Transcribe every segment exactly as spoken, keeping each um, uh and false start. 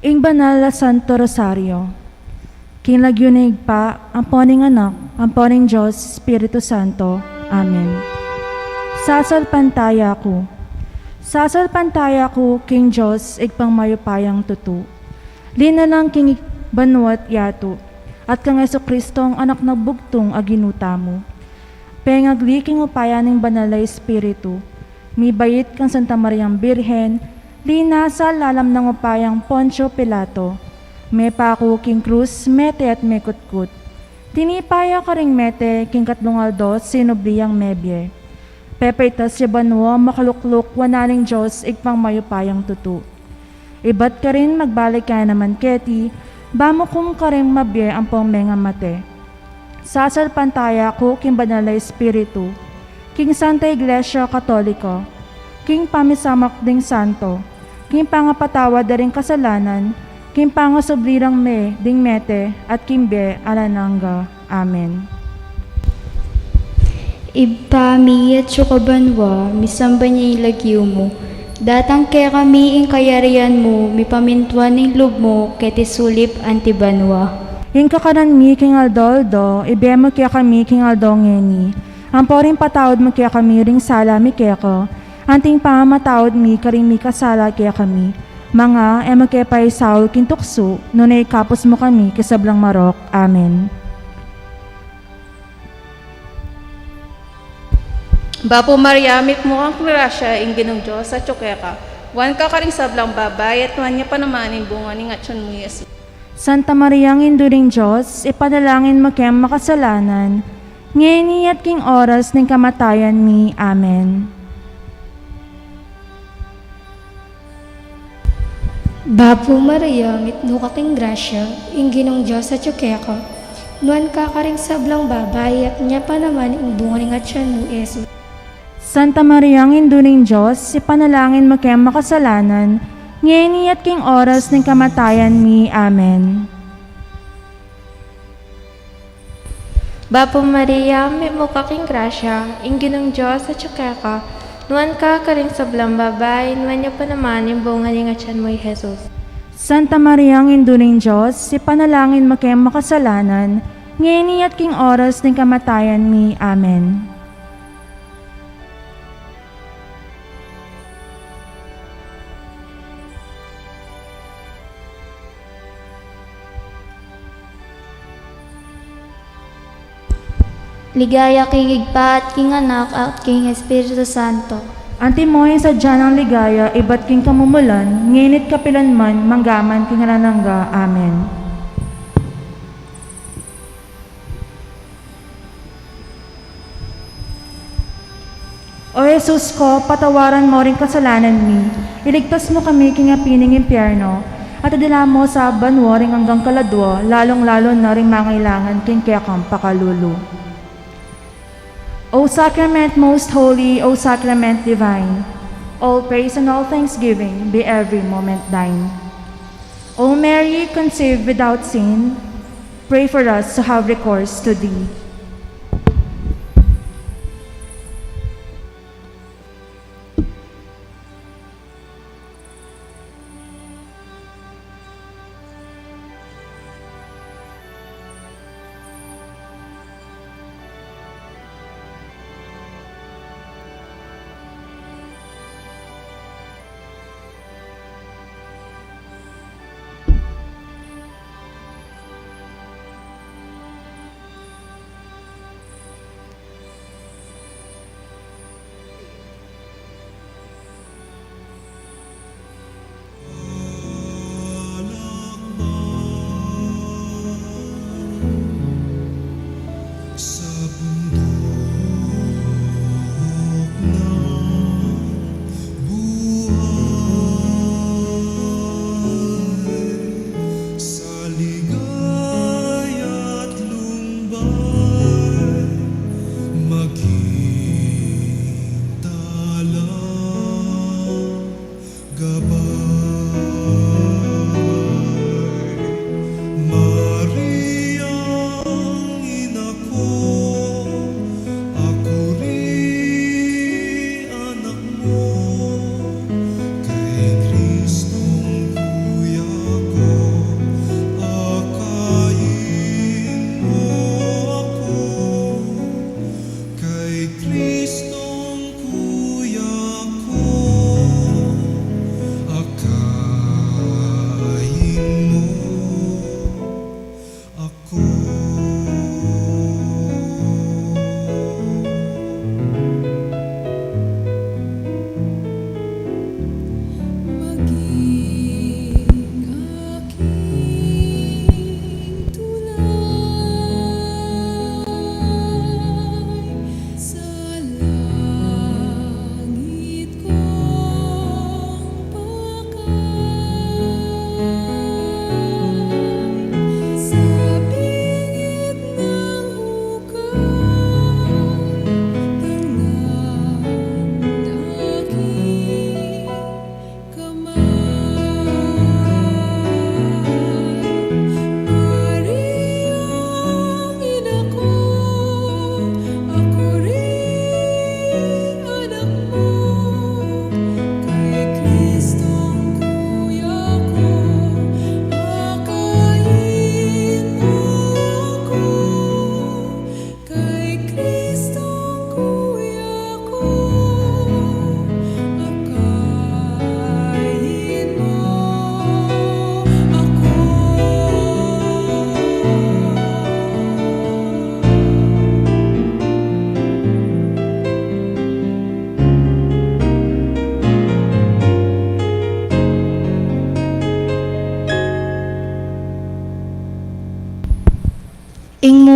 Ing Banal a Santo Rosario. King lagyu ning Ibpa, ampo ning Anak, ampo ning Dios Espiritu Santo. Amen. Sasalpantaya ku. Sasalpantaya ku king Dios, Ibpang mayupayang tutu, linalang king banua't yatu, at kang Jesucristong Anak nang bugtung a Ginu tamu. Pengagli king upaya ning Banal a Espiritu, mibait kang Santa Mariang Birhen, linasa lalam nang upayang Poncio Pilato, mepaku king krus, mete at mekutkut. Tinipa ya karing mete, king katlung aldo sinubli yang mebie. Pepaitas ya banua, makalukluk wanan ning Dios, Ibpang mayupayang tutu. Ibat karin magbalik ya naman keti, ba mukum karing mabie ampong mengamate. Sasalpantaya ku king Banal a Espiritu, king Santa Iglesia Katolika, king pamisamak ding santo, king pangapatawad da ring kasalanan, king pangasubli rang mie ding mete, at king bie alang angga. Amen. Ibpa mi, atsu ka banua, misamban ya ing lagyu mu. Datang kekami ing kayarian mu, mipamintuan ing lub mu, keti sulip anti banua. Ing kakanan mi king aldo-aldo, ibie mu kekami king aldo ngeni. Ampo rin patawad mu kekami ring sala mi keka, anting pamamatawad mi karing mikasala kekami. Manga e mu ke paisaul king tuksu, nune ikabus mu kami king sablang marok. Amen. Bapu Maria, mitmu kang grasya, ing Ginung Dios atyu keka. Nuan ka karing sablang babai, at nuan ya pa naman ing bunga ning atyan mu, Jesus. Santa Mariang Indu ning Dios, ipanalangin mu keng makasalanan, ngeni at king oras ning kamatayan mi. Amen. Bapu Maria, mitmu ka king grasya, ing Ginung Dios atyu keka. Nuan ka karing sablang babai, at nuan ya pa naman ing bunga ning atyan mu, Jesus. Santa Mariang Indu ning Dios, ipanalangin mu keng makasalanan, ngeni at king oras ning kamatayan mi. Amen. Bapu Maria, mitmu ka king grasya, ing Ginung Dios atyu keka. Nuan ka karing sablang babai, nuan ya pa naman ing bunga ning atyan mu, Jesus. Santa Mariang Indu ning Dios, ipanalangin mu keng makasalanan, ngeni at king oras ning kamatayan mi. Amen. Ligaya king Ibpa, at king Anak, at king Espiritu Santo. Antimo ing sadya nang ligaya ibat king kamumulan, ngeni't kapilan man, manggaman king alang angga. Amen. O Jesus ko, patawaran mo ring kasalanan mi, iligtas mo kami king api ning impyerno, at idala mo sa banua ring anggang kaladua, lalung-lalu na ring mangailangan king kekang pakalulu. O Sacrament most holy, O Sacrament divine, all praise and all thanksgiving be every moment thine. O Mary, conceived without sin, pray for us who have recourse to thee.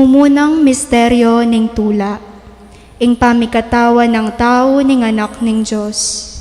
Munang misteryo ning tula, ing pamikatawan nang tau ning Anak ning Dios.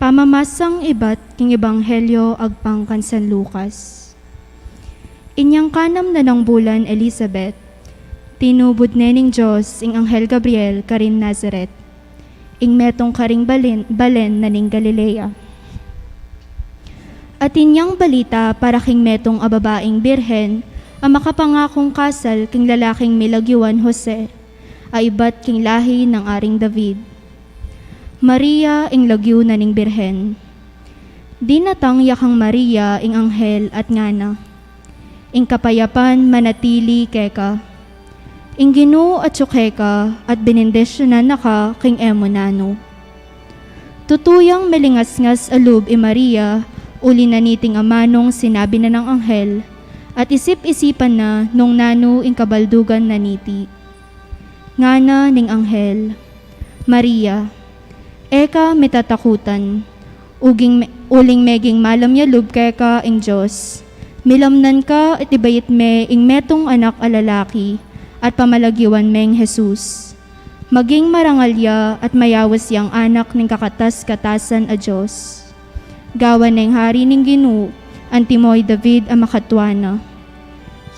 Pamamasang ibat king Ebanghelyo agpang kan San Lucas. Inyang kanam na nang bulan Elizabeth, tinubud ne ning Dios ing anghel Gabriel karin Nazaret, ing metung karing balen, balen na ning Galilea. Atin yang balita para king metung a babaing birhen a makapangakung kasal king lalaking milagyuan Jose, a ibat king lahi nang Aring David. Maria ing lagyu na ning birhen. Dinatang ya kang Maria ing anghel at ngana, "Ing kapayapan manatili keka. Ing Ginu atyu keka at benendisyunan na ka king e mu nanu." Tutu yang melingasngas a lub i Maria uli na niting amanung sinabi na nang anghel, at isip-isipan na nung nanu ing kabaldugan na niti. Ngana ning anghel, "Maria, e ka mitatakutan, uging me-, uling meging malam ya lub keka ing Dios. Milamnan ka at ibait me ing metung anak a lalaki, at pamalagyuan meng Jesus. Maging marangal ya at mayaus yang anak ning kakatas-katasan a Dios. Gawan neng hari ning Ginu, antimo i David a makatua na.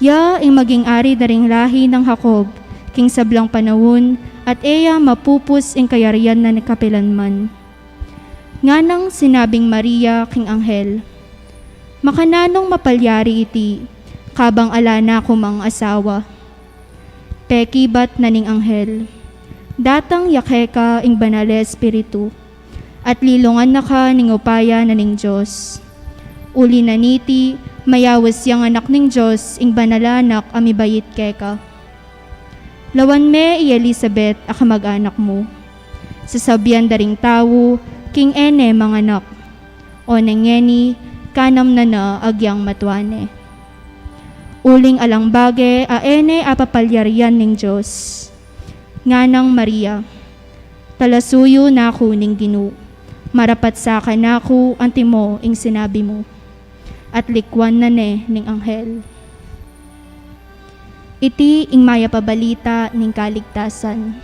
Ya ing maging ari da ring lahi nang Jacob king sablang panaun, at e ya mapupus ing kayarian na ning kapilanman." Nganang sinabing Maria king anghel, "Makananung mapalyari iti, kabang ala na ku mang asawa?" Pekibat na ning anghel, "Datang ya keka ing Banal a Espiritu, at lilungan na ka ning upaya na ning Dios. Uli na niti, mayaus yang anak ning Dios ing banal a anak a mibait keka. Lawan me i Elizabeth a kamag-anak mu. Sasabian da ring tau king e ne manganak. Oneng ngeni, kanam na na agyang matua ne. Uling alang bage a e ne apapalyarian ning Dios." Nganang Maria, "Talasuyu na ku ning Ginu. Marapat sa kanaku antimo ing sinabi mu." At likwan na ne ning anghel. Iti ing mayap a balita ning kaligtasan.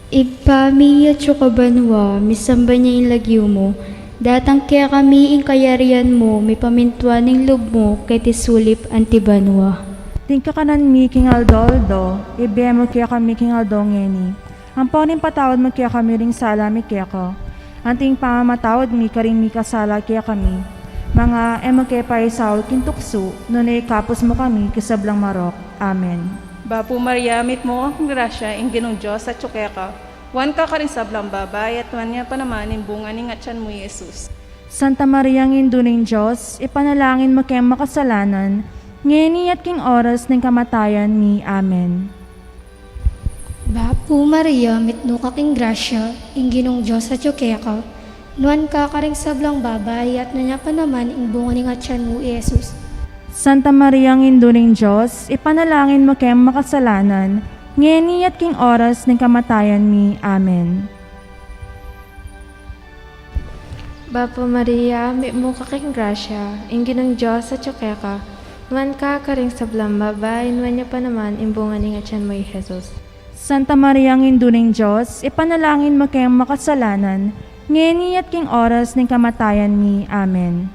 Ibpa mi, atsu ka banua, misamban ya ing lagyu mu. Datang kekami ing kayarian mu, mipamintuan ing lub mu keti sulip anti banua. Ing kakanan mi king aldo-aldo, ibie mu kekami king aldo ngeni. Ampon ipatawad mu kekami ring sala mi keka, anti ing pamamatawad mi karing mikasala kekami. Manga e mu ke paisaul king tuksu, nune ikabus mu kami king sablang marok. Amen. Bapu Maria, mitmu ka king grasya, ing Ginung Dios atyu keka. Nuan ka karing sablang babai, at nuan ya pa naman ing bunga ning atyan mu, i Jesus. Santa Maria, Indu ning Dios, ipanalangin mu keng makasalanan, ngeni at king oras ning kamatayan mi. Amen. Bapu Maria, mitmu ka king grasya, ing Ginung Dios atyu keka. Nuan ka karing sablang babai, at nuan ya pa naman ing bunga ning atyan mu, i Jesus. Santa Maria, Indu ning Dios, ipanalangin mu keng makasalanan, ngeni at king oras ning kamatayan mi. Amen. Bapu Maria, mitmu ka king grasya, ing Ginung Dios atyu keka. Nuan ka karing sablang babai, nuan ya pa naman ing bunga ning atyan mu, i Jesus. Santa Maria, Indu ning Dios, ipanalangin mu keng makasalanan, ngeni at king oras ning kamatayan mi. Amen.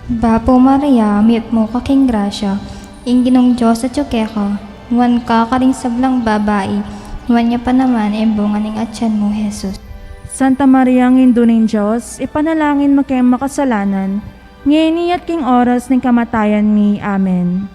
Bapu Maria, mitmu ka king grasya, ing Ginung Dios atyu keka. Nuan ka karing sablang babai, nuan ya pa naman ing bunga ning atian mu, Jesus. Santa Maria, Indu ning Dios, ipanalangin mu kaming makasalanan, ngeni at king oras ning kamatayan mi. Amen.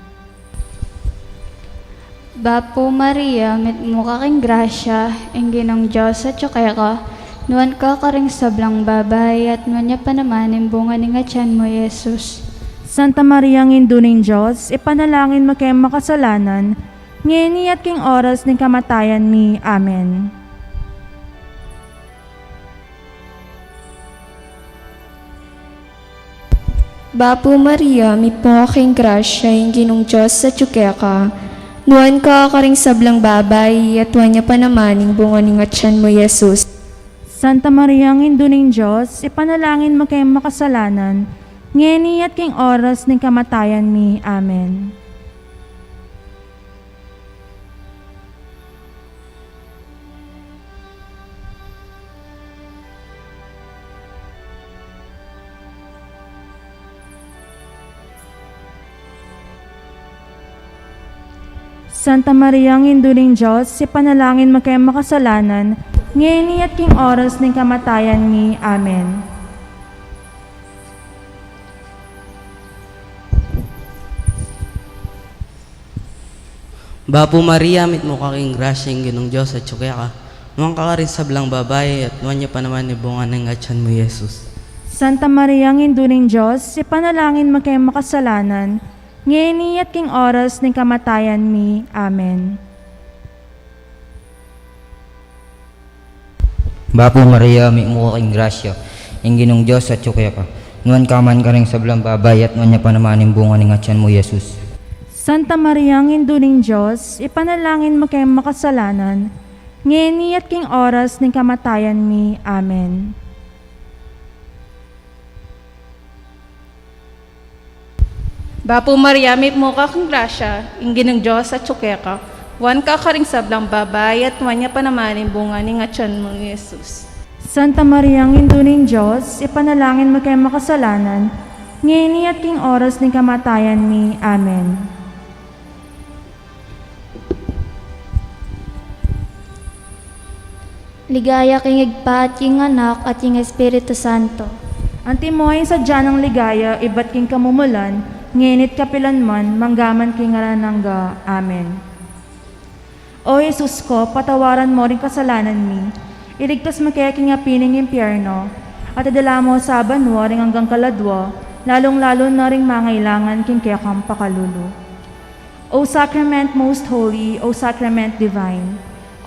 Bapu Maria, mitmu ka king grasya, ing Ginung Dios atyu keka, nuan ka karing sablang babai, at nuan ya pa naman ing bunga ning atian mu, Jesus. Santa Maria, Indu ning Dios, ipanalangin mu kaming makasalanan, ngeni at king oras ning kamatayan mi. Amen. Bapu Maria, mitmu ka king grasya, ing Ginung Dios atyu keka, nuan ka karing sablang babai, at nuan ya pa naman ing bunga ning atian mu, Jesus. Santa Maria, Indu ning Dios, ipanalangin mu kaming makasalanan, ngeni at king oras ning kamatayan mi. Amen. Santa Maria, Indu ning Dios, ipanalangin mu kaming makasalanan, ngeni at king oras ning kamatayan mi. Amen. Bapu Maria, mitmu ka king grasya, ing Ginung Dios atyu keka. Nuan ka karing sablang babai, at nuan ya pa naman ing bunga ning atian mu, Jesus. Santa Maria, Indu ning Dios, ipanalangin mu kaming makasalanan, ngeni at king oras ning kamatayan mi. Amen. Bapu Maria, mitmu ka king grasya, ing Ginung Dios atyu keka. Nuan ka man karing sablang babai, at nuan ya pa naman ing bunga ning atian mu, Jesus. Santa Maria, Indu ning Dios, ipanalangin mu kaming makasalanan, ngeni at king oras ning kamatayan mi. Amen. Bapu Maria, mitmu ka king grasya, ing Ginung Dios atyu keka. Nuan ka karing sablang babai, at nuan ya pa naman ing bunga ning atian mu, Jesus. Santa Maria, Indu ning Dios, ipanalangin mu kaming makasalanan, ngeni at king oras ning kamatayan mi. Amen. Ligaya king Ibpa, at king Anak, at king Espiritu Santo. Antimo ing sadya nang ligaya ibat king kamumulan, ngeni't kapilan man, manggaman king alang angga. Amen. O Jesus ko, patawaran mo ring kasalanan mi, iligtas mu kami king api ning impyerno, at idala mu sa banua ring anggang kaladua, lalung-lalu na ring mangailangan king kekang pakalulu. O Sacrament most holy, O Sacrament divine,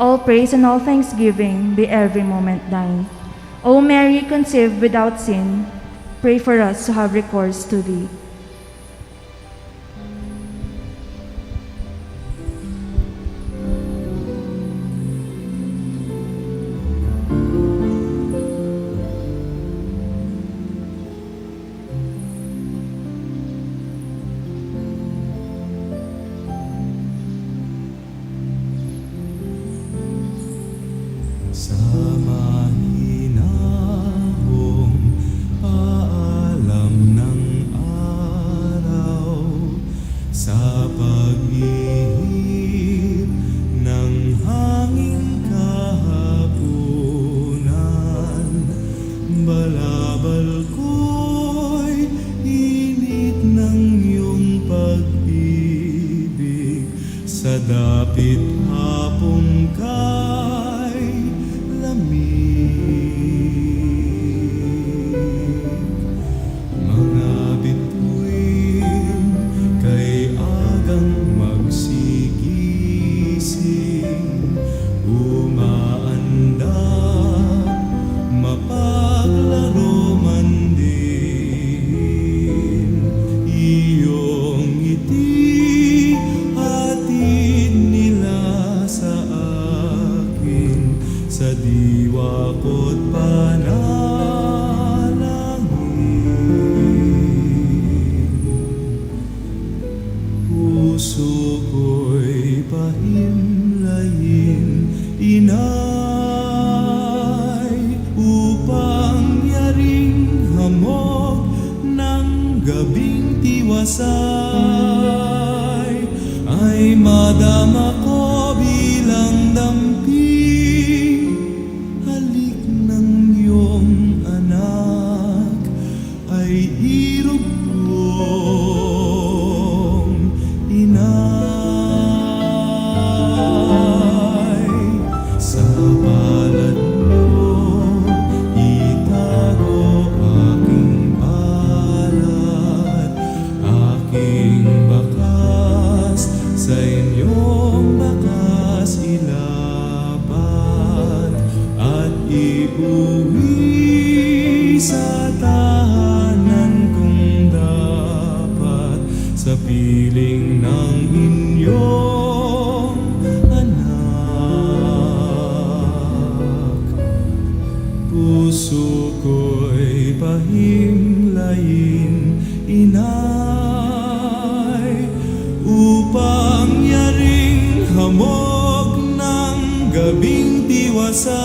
all praise and all thanksgiving be every moment thine. O Mary conceived without sin, pray for us who have recourse to thee. Sa mahinahong paalam ng araw, sa pag-ihip ng hanging kahapunan, balabal ko'y init ng iyong pag-ibig, sa dapit hapong kay lamig. Mga bituin kay agang magsigising, umaanda, mapaglaro man din. Iyong ngiti, hatid nila Uwi sa tahanan kung dapat sa piling ng inyong anak. Puso ko'y pahimlain, Inay, upang yaring hamog ng gabing tiwasay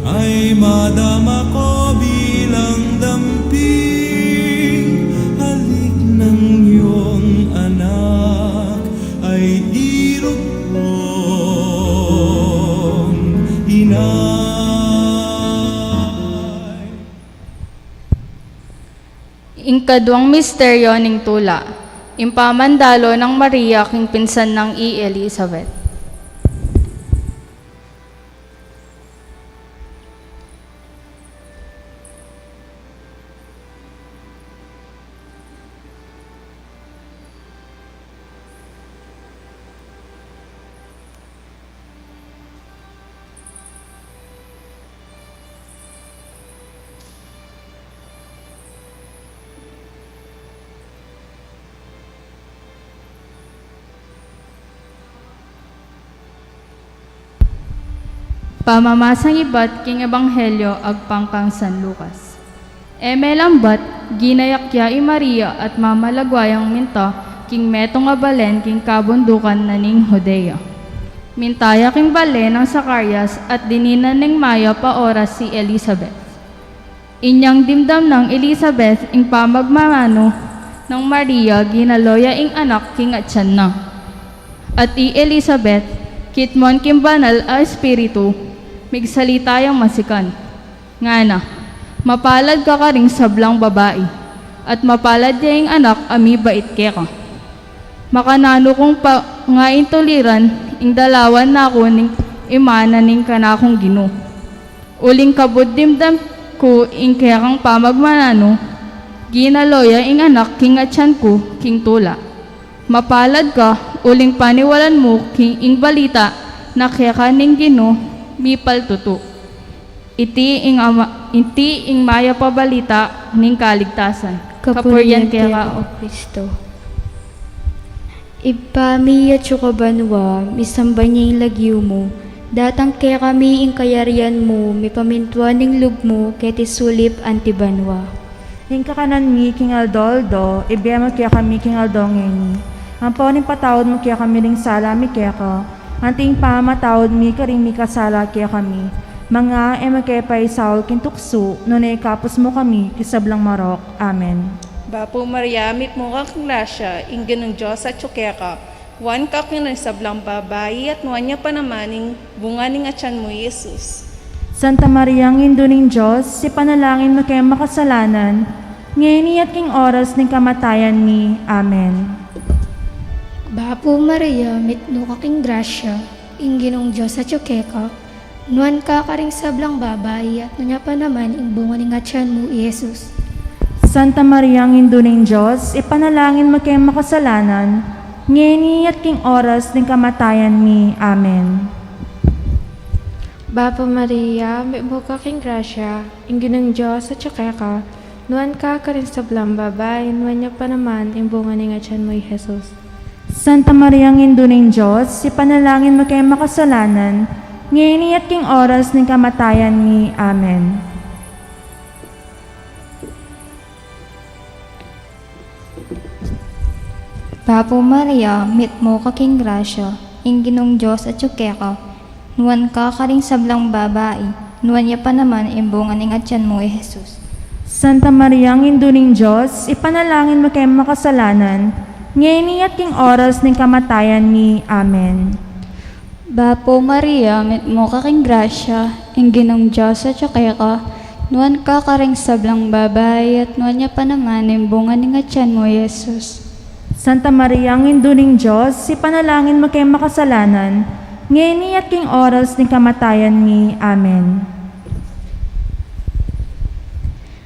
ay madama ko bilang damping halik ng iyong anak ay irog kong inay. Ing kaduang misteryo ning tula, ing pamandalo nang Maria king pinsan nang i Elizabeth. Pamamasang ibat king Ebanghelyo agpang kang San Lucas. E melambat, ginayak ya i Maria at mamalagwa yang minta king metung a balen king kabundukan na ning Judea. Minta ya king bale nang Zacarias at dininan neng mayap a oras i Elizabeth. Inyang dimdam nang Elizabeth ing pamagmamanu nang Maria, ginalo ya ing anak king atian na. At i Elizabeth, kitmon king Banal a Espiritu, migsalita yang masikan. Ngana, "Mapalad ka karing sablang babai, at mapalad ya ing anak a mibait keka. Makananu kung pa nga intuliran ing dalawan na ku ning ima na ning kanakung Ginu. Uling kabud dimdam ku ing kekang pamagmananu, ginalo ya ing anak king atian ku king tula. Mapalad ka, uling paniwalan mu king ing balita na keka ning Ginu mipaltutu. Iti ing ama, iti ing mayap a balita ning kaligtasan. Kapurian keka, O Kristo." Ibpa mi, atsu ka banua, misamban ya ing lagyu mu, datang kekami ing kayarian mu, mipamintuan ing lub mu keti sulip anti banua. Ing kakanan mi king aldo-aldo ibie mu kekami king aldo ngeni. Ampo ing patawad mu kekami ring sala mi keka, anti ing pamamatawad mi karing mikasala kekami. Manga e mu ke paisaul king tuksu, nune ikabus mu kami king sablang marok. Amen. Bapu Maria, mitmu ka king grasya, ing Ginung Dios atsu keka. Nuan ka karing sablang babai, at nuan ya pa naman ing bunga ning atian mu, i Jesus. Santa Maria, Indu ning Dios, ipanalangin mu keng makasalanan, ngeni at king oras ning kamatayan mi. Amen. Bapu Maria, mitmu ka king grasya, ing Ginung Dios atsu keka, nuan ka karing sablang babai, at nuan ya pa naman ing bunga ning atian mu, i Jesus. Santa Maria, Indu ning Dios, ipanalangin mu keng makasalanan, ngeni at king oras ning kamatayan mi. Amen. Bapu Maria, mitmu ka king grasya, ing Ginung Dios atsu keka, nuan ka karing sablang babai, nuan ya pa naman ing bunga ning atian mu, i Jesus. Santa Maria, Indu ning Dios, ipanalangin mu keng makasalanan, ngeni at king oras ning kamatayan mi. Amen. Bapu Maria, mitmu ka king grasya, ing Ginung Dios atsu keka, nuan ka karing sablang babai, nuan ya pa naman ing bunga ning atian mu, i Jesus. Santa Maria, Indu ning Dios, ipanalangin mu keng makasalanan, ngeni at king oras ning kamatayan mi. Amen. Bapu Maria, mitmu ka king grasya, ing Ginung Dios atsu keka, nuan ka karing sablang babai, at nuan ya pa naman ing bunga ning atian mu, i Jesus. Santa Maria, Indu ning Dios, ipanalangin mu keng makasalanan, ngeni at king oras ning kamatayan mi. Amen.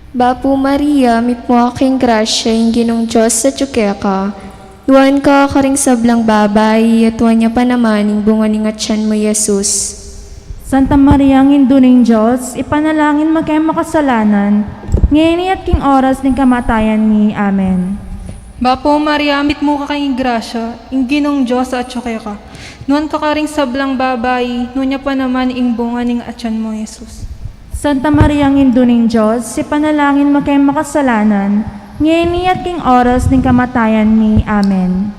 Bapu Maria, mitmu ka king grasya, ing Ginung Dios atsu keka, nuan ka karing sablang babai, at nuan ya pa naman ing bunga ning atian mu, i Jesus. Santa Maria, Indu ning Dios, ipanalangin mu keng makasalanan, ngeni at king oras ning kamatayan mi. Amen. Bapu Maria, mitmu ka king grasya, ing Ginung Dios atyu keka. Nuan ka karing sablang babai, nuan ya pa naman ing bunga ning atyan mu, Jesus. Santa Maria, Indu ning Dios, ipanalangin mu keng makasalanan, ngeni at king oras ning kamatayan mi. Amen.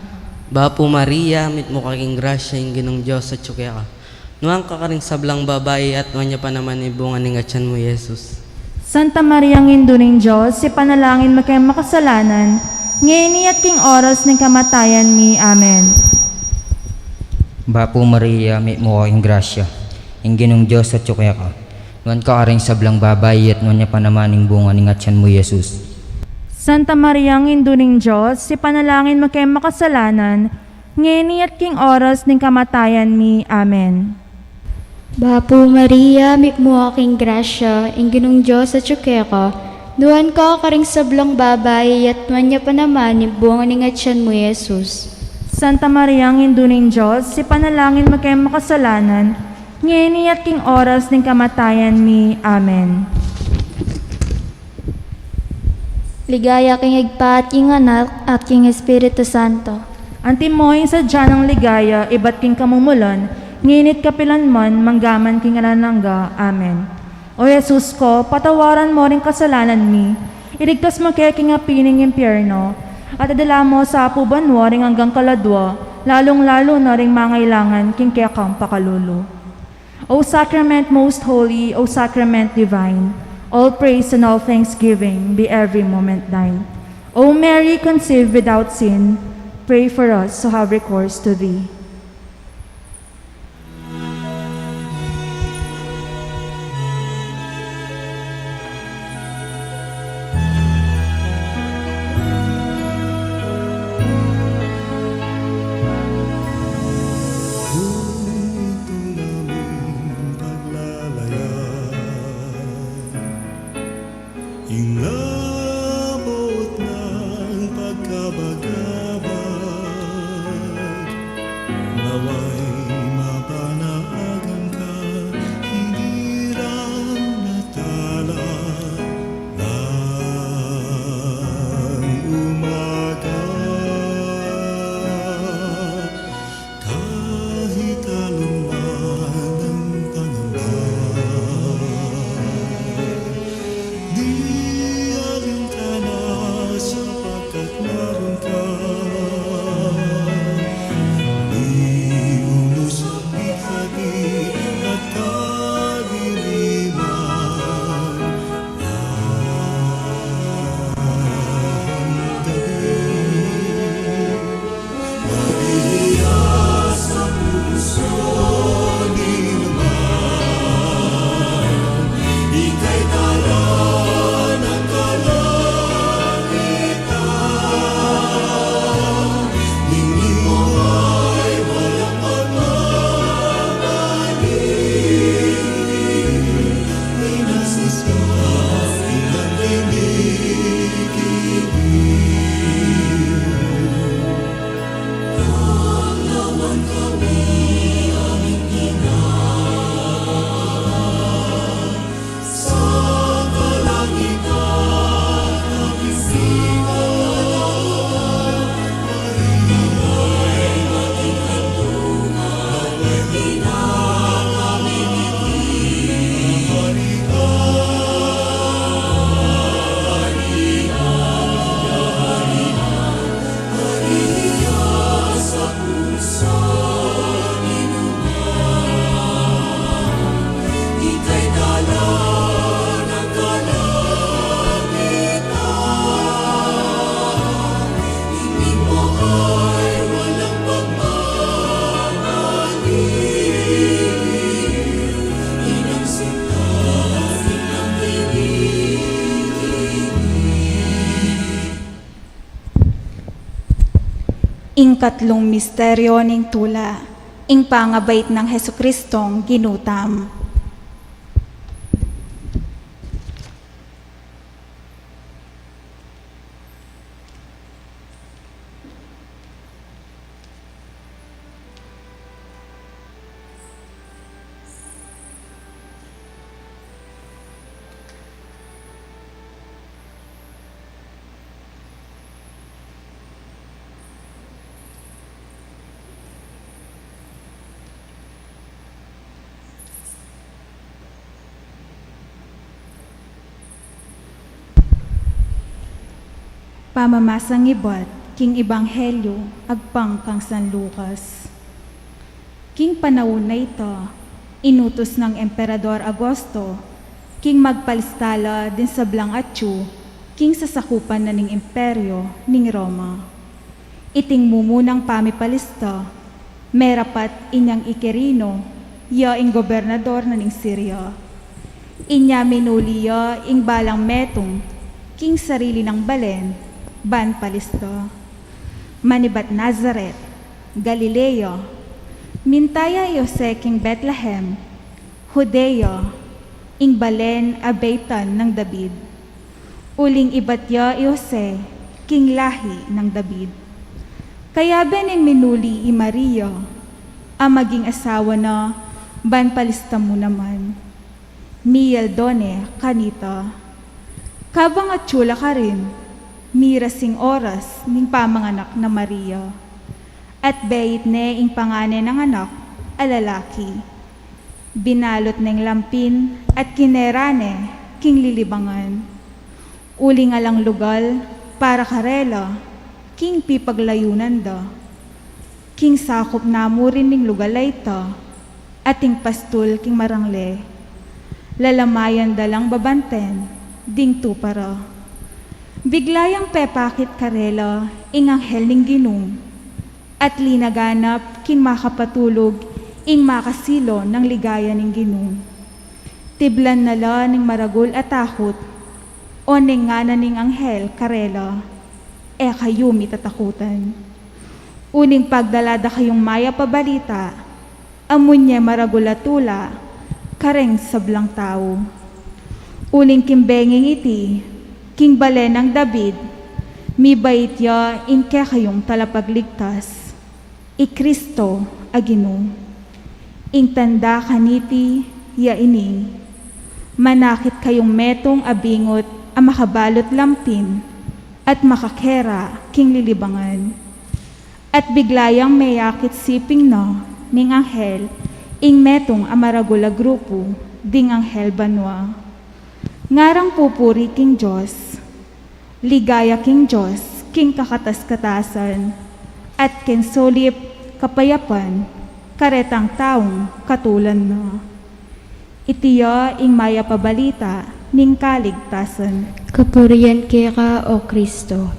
Bapu Maria, mitmu ka king grasya, ing Ginung Dios atyu keka. Nuan ka karing sablang babai, at nuan ya pa naman ing bunga ning atyan mu, Jesus. Santa Maria, Indu ning Dios, ipanalangin mu keng makasalanan, ngeni at king oras ning kamatayan mi. Amen. Bapu Maria, mitmu ka king grasya, ing Ginung Dios atyu keka. Nuan ka karing sablang babai, at nuan ya pa naman ing bunga ning atyan mu, Jesus. Santa Maria, Indu ning Dios, ipanalangin mu keng makasalanan, ngeni at king oras ning kamatayan mi. Amen. Bapu Maria, mitmu ka king grasya, ing Ginung Dios atyu keka. Nuan ka karing sablang babai, at nuan ya pa naman ing bunga ning atyan mu, Jesus. Santa Maria, Indu ning Dios, ipanalangin mu keng makasalanan, ngeni at king oras ning kamatayan mi. Amen. Ligaya king Ibpa, at king Anak, at king Espiritu Santo. Antimo ing sadya nang ligaya ibat king kamumulan, ngeni at kapilan man, manggaman king alang angga. Amen. O Jesus ko, patawaran mu ring kasalanan mi, iligtas mu kami king api ning impyerno, at idala mu sa apu banua ring anggang kaladua, lalung-lalu na ring mangailangan king kekang pakalulu. O Sacrament most holy, O Sacrament divine, all praise and all thanksgiving be every moment thine. O Mary conceived without sin, pray for us who have recourse to thee. Ing labot nang pagkabagabag, nawa'y mapanagan ka, hindi lang natala ng umaga. Kahit alon man ang pangamba, di alintana sapagkat narun ka. Di umusog bigati at kadiliman ng gabi. Ing katlung misteryo ning tula, ing pangabait nang Jesucristong Ginu tamu. Pamamasang ibat king Ebanghelyo agpang kang San Lucas. King panaun a ita, inutus nang Emperador Augusto king magpalista la ding sablang atyu king sasakupan na ning imperyo ning Roma. Iting mumunang pamipalista, merapat inyang i Quirino, ya ing gobernador na ning Siria. Inya minuli ya ing balang metung king sarili nang balen ban palista. Manibat Nazaret, Galilea, minta ya i Jose king Betlehem, Judea, ing balen a baitan nang David. Uling ibat ya i Jose king lahi nang David. Kayabe neng minuli i Maria a maging asawa na ban palista mu naman. Miyaldo ne kanita. Kabang atyu la karin, miras ing oras ning pamanganak nang Maria, at beit ne ing pangan nang anak a lalaki. Binalut neng lampin at kinera ne king lilibangan. Uling alang lugal para karela king pipaglayunan da. King sakup na mu rin ning lugal a ita, ating pastul king marangle. Lalamayan da lang babanten ding tupa ra. Bigla yang pepakit karela ing anghel ning Ginu, at linaganap king makapatulug ing makasilo nang ligaya ning Ginu. Tiblan na la ning maragul a takut, o neng ngana ning anghel karela, e kayu mitatakutan. Uling pagdala da kayung mayap a balita, a munye maragul a tula kareng sablang tau. Uling king benging iti, king balen nang David, mibait ya ing kekayung talapagligtas, i Kristo a Ginu. Ing tanda kaniti ya ini, manakit kayung metung a bingut a makabalut lampin at makakera king lilibangan. At bigla yang meyakit siping na ning anghel ing metung a maragul a grupu ding anghel banua. Ngarang pupuri king Dios, ligaya king Dios king kakatas-katasan, at king sulip kapayapan karetang taung katulan na. Iti ya ing mayap a balita ning kaligtasan. Kapurian keka, O Kristo.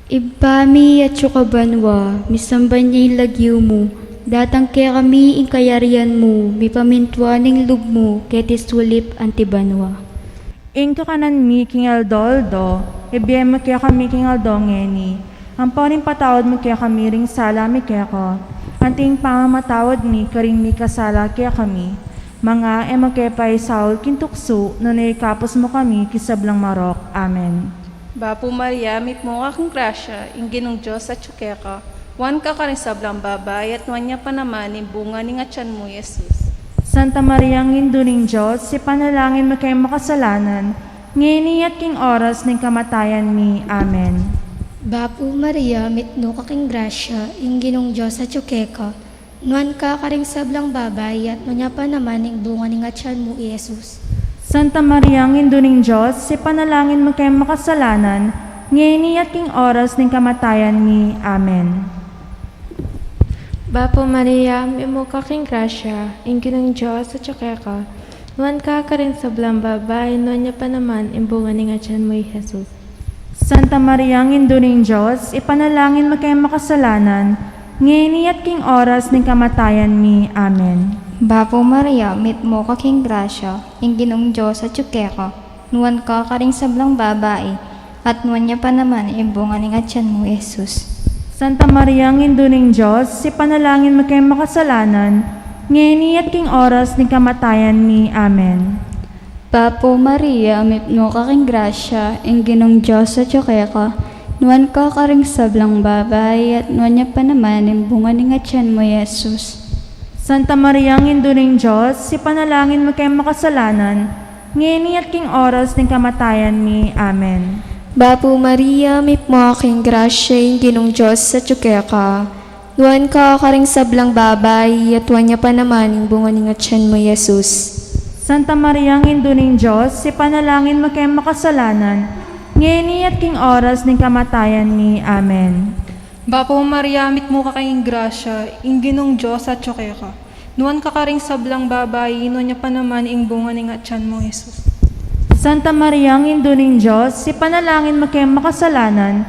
Ibpa mi, atsu ka banua, misamban ya ing lagyu mu, datang kekami ing kayarian mu, mipamintuan ing lub mu keti sulip anti banua. Ing kakanan mi king aldo-aldo, ibie mu kekami king aldo ngeni. Ampo ing patawad mu kekami ring sala mi keka, anti ing pamamatawad mi karing mikasala kekami. Manga e mu ke paisaul king tuksu, nune ikabus mu kami king sablang marok. Amen. Bapu Maria, mitmu ka king grasya, ing Ginung Dios atyu keka. Nuan ka karing sablang babai, at nuan ya pa naman ing bunga ning atyan mu, i Jesus. Santa Maria, Indu ning Dios, ipanalangin mu keng makasalanan, ngeni at king oras ning kamatayan mi. Amen. Bapu Maria, mitmu ka king grasya, ing Ginung Dios atyu keka. Nuan ka karing sablang babai, at nuan ya pa naman ing bunga ning atyan mu, i Jesus. Santa Maria, Indu ning Dios, ipanalangin mu keng makasalanan, ngeni at king oras ning kamatayan mi. Amen. Bapu Maria, mitmu ka king grasya, ing Ginung Dios atyu keka. Nuan ka karing sablang babai, nuan ya pa naman ing bunga ning atyan mu, i Jesus. Santa Maria, Indu ning Dios, ipanalangin mu keng makasalanan, ngeni at king oras ning kamatayan mi. Amen. Bapu Maria, mitmu ka king grasya, ing Ginung Dios atyu keka. Nuan ka karing sablang babai, at nuan ya pa naman ing bunga ning atyan mu, i Jesus. Santa Maria, Indu ning Dios, ipanalangin mu keng makasalanan, ngeni at king oras ning kamatayan mi. Amen. Bapu Maria, mitmu ka king grasya, ing Ginung Dios atyu keka, nuan ka karing sablang babai, at nuan ya pa naman ing bunga ning atyan mu, i Jesus. Santa Maria, Indu ning Dios, ipanalangin mu keng makasalanan, ngeni at king oras ning kamatayan mi. Amen. Bapu Maria, mitmu ka king grasya, ing Ginung Dios atyu keka. Nuan ka karing sablang babai, at nuan ya pa naman ing bunga ning atyan mu, i Jesus. Santa Maria, Indu ning Dios, ipanalangin mu keng makasalanan, ngeni at king oras ning kamatayan mi. Amen. Bapu Maria, mitmu ka king grasya, ing Ginung Dios atyu keka. Nuan ka karing sablang babai, nuan ya pa naman ing bunga ning atyan mu, Jesus. Santa Maria, Indu ning Dios, ipanalangin mu keng makasalanan,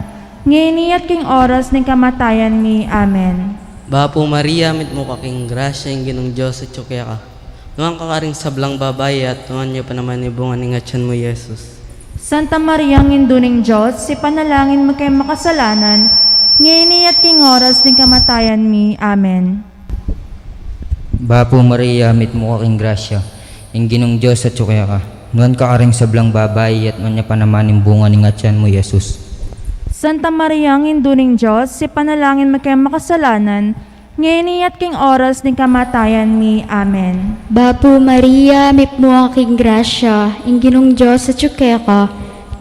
ngeni at king oras ning kamatayan mi. Amen. Bapu Maria, mitmu ka king grasya, ing Ginung Dios atyu keka. Nuan ka karing sablang babai, at nuan ya pa naman ing bunga ning atyan mu, Jesus. Santa Maria, Indu ning Dios, ipanalangin mu keng makasalanan, ngeni at king oras ning kamatayan mi. Amen. Bapu Maria, mitmu ka king grasya, ing Ginung Dios atyu keka. Nuan ka karing sablang babai, at nuan ya pa naman ing bunga ning atyan mu, Jesus. Santa Maria, Indu ning Dios, ipanalangin mu keng makasalanan, ngeni at king oras ning kamatayan mi. Amen. Bapu Maria, mitmu ka king grasya, ing Ginung Dios atyu keka.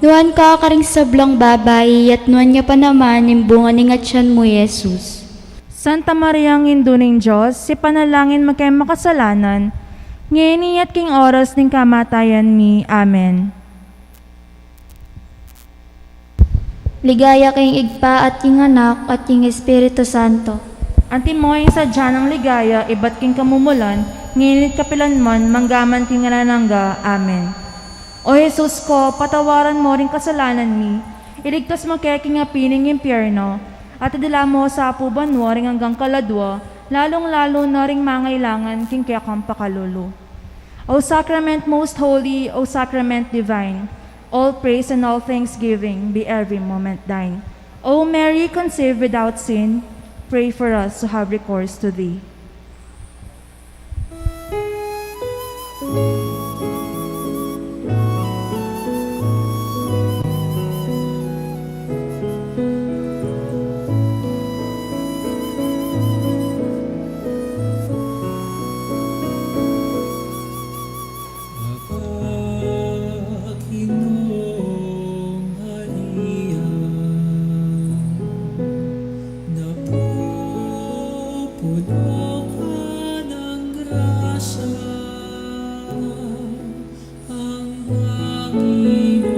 Nuan ka karing sablang babai, at nuan ya pa naman ing bunga ning atyan mu, Jesus. Santa Maria, Indu ning Dios, ipanalangin mu keng makasalanan, ngeni at king oras ning kamatayan mi. Amen. Ligaya king Ibpa at king Anak at king Espiritu Santo. Antimo ing sadya nang ligaya ibat king kamumulan, ngeni at kapilan man, mangga man king alang angga. Amen. O Jesus ko, patawaran mu ring kasalanan mi, iligtas mu ke king api ning impyerno, at idala mu sa banua ring anggang kaladua, lalung-lalu na ring mangailangan king kekang pakalulu. O Sacrament most holy, O Sacrament divine, all praise and all thanksgiving be every moment thine. O Mary conceived without sin, pray for us who have recourse to thee. Aba, Ginung Maria, napupuno ka ng grasya, ang Panginoon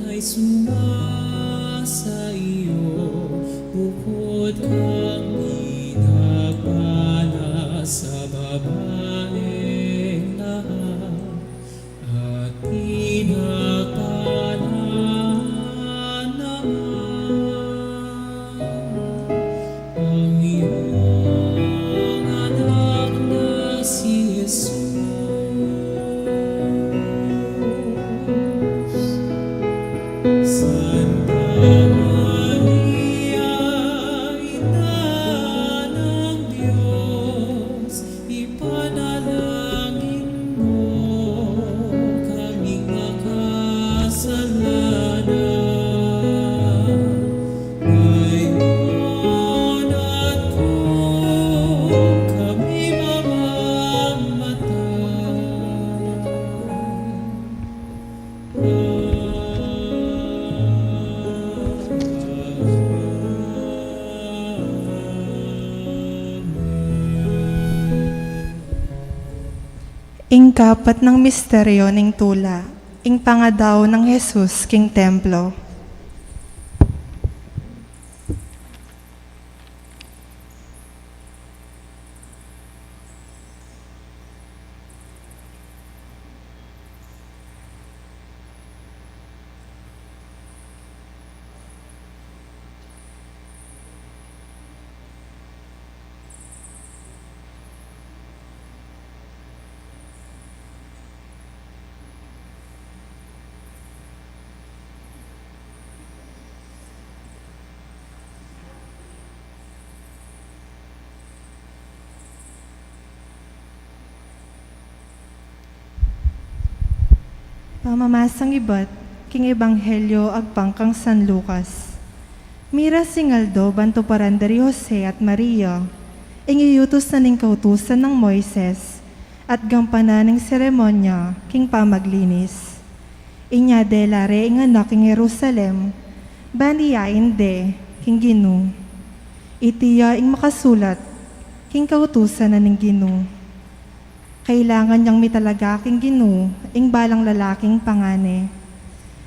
ay sumasa iyo, bukod kang pinagpala sa babaeng lahat, at pinagpala naman ang iyong anak na si Jesus. Santa Maria, Ina ng Diyos, ipanalangin mo kaming makasalanan, ngayon at kung kami mamamatay. Ing kapat nang misteryo ning tula, ing pangadaun nang Jesus king templo. Pamamasang ibat king Ebanghelyo agpang kang San Lucas. Miras ing aldo ban tuparan da ri Jose at Maria ing iyutus na ning kautusan nang Moises at gampanan ing seremonya king pamaglinis. Inya dela re ing anak king Jerusalem, ban iyain de king Ginu. Iti ya ing makasulat king kautusan na ning Ginu. Kailangan yang mitalaga king Ginu ing balang lalaking pangane.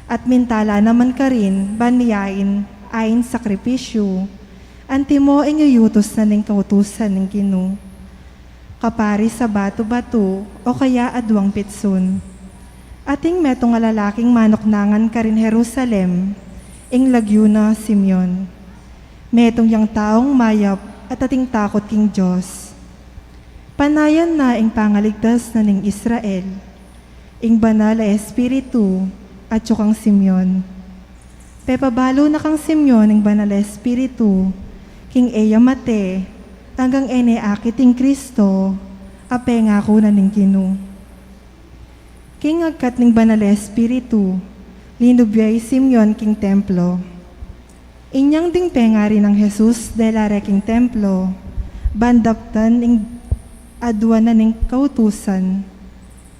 At mintala naman karin ban miyain ain sakripisyu, antimo ing iyutus na ning kautusan ning Ginu. Kaparis a batu-batu o kaya aduang pitsun. Ating metung a lalaking manuknangan karin Jerusalem, ing lagyu na Simeon. Metung yang taung mayap at ating takut king Dios. Panayan na ing pangaligtas na ning Israel. Ing Banal a Espiritu atyu kang Simeon. Pepabalu na kang Simeon ing Banal a Espiritu, king e ya mate, anggang e ne akit ing Kristo a pengaku na ning Ginu. King agkat ning Banal a Espiritu, linub ya i Simeon king templo. Inyang ding pengari nang Jesus dela re king templo, ban daptan ing aduan na ning kautusan.